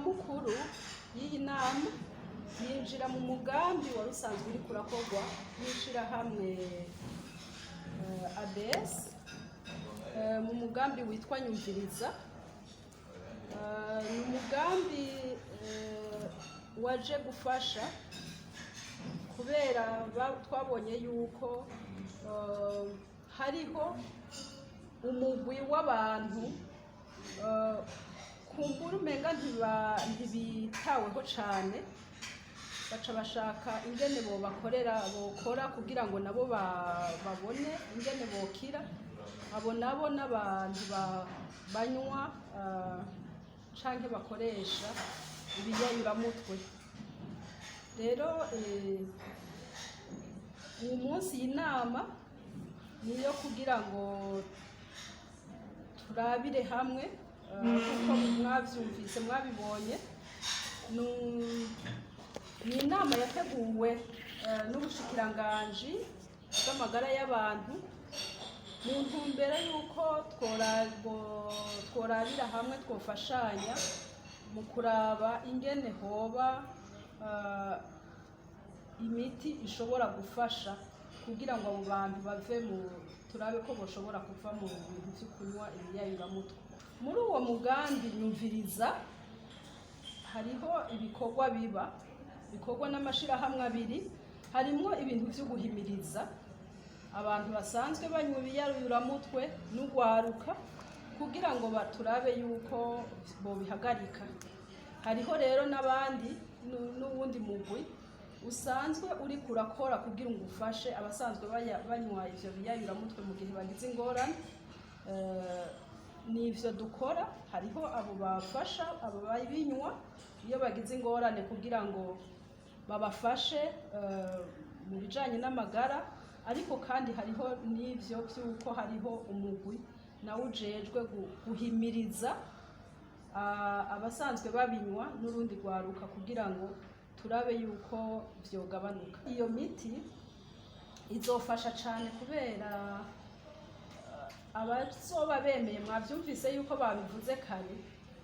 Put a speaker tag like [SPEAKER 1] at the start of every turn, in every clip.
[SPEAKER 1] Nyamukuru y'iyi nama yinjira mu mugambi wari usanzwe uriko urakorwa n'ishirahamwe ABS, mu mugambi witwa Nyumviriza. Ni umugambi waje gufasha kubera twabonye yuko hariho umugwi w'abantu kumbura umenga ntibitaweho cane, baca bashaka ingene bobakorera, bokora kugira ngo nabo babone ingene bokira. Abo nabo n'abantu banywa canke bakoresha ibiyayuramutwe. Rero uyu munsi iyi nama niyo kugira ngo turabire hamwe, kuko mwavyumvise, mwabibonye, ni inama yateguwe n'ubushikiranganji bw'amagara y'abantu mu ntumbero y'uko tworabira hamwe, twofashanya mu kuraba ingene hoba imiti ishobora gufasha kugira ngo abo bantu bave mu, turabe ko boshobora kuva mu bintu vyo kunywa ibiyayuramutwe. Muri uwo mugambi Nyumviriza hariho ibikorwa biba bikorwa n'amashirahamwe abiri. Harimwo ibintu vyo guhimiriza abantu basanzwe banywa ibiyayuramutwe n'ugwaruka kugira ngo baturabe yuko bobihagarika. Hariho rero n'abandi n'uwundi mugwi usanzwe uriko urakora kugira ngo ufashe abasanzwe banywa ivyo biyayuramutwe mu gihe bagize ingorane. Nivyo dukora. Hariho abo bafasha abo babinywa iyo bagize ingorane kugira ngo babafashe mu bijanye n'amagara, ariko kandi hariho n'ivyo vy'uko hariho umugwi nawe ujejwe guhimiriza abasanzwe babinywa n'urundi rwaruka kugira ngo turabe yuko vyogabanuka. Iyo miti izofasha cane kubera abazoba bemeye, mwavyumvise yuko babivuze kare,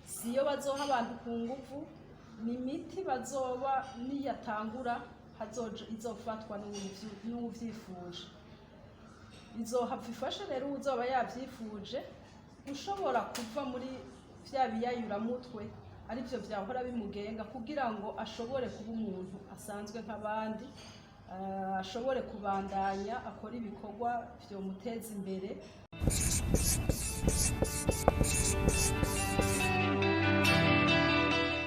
[SPEAKER 1] siyo bazoha abantu ku nguvu, ni imiti bazoba niyatangura hazoja izofatwa n'uwuvyifuje. Izohava ifashe rero uwuzoba yavyifuje ushobora kuva muri vya biyayuramutwe arivyo vyahora bimugenga, kugira ngo ashobore kuba umuntu asanzwe nk'abandi, ashobore kubandanya akora ibikorwa vyomuteza imbere.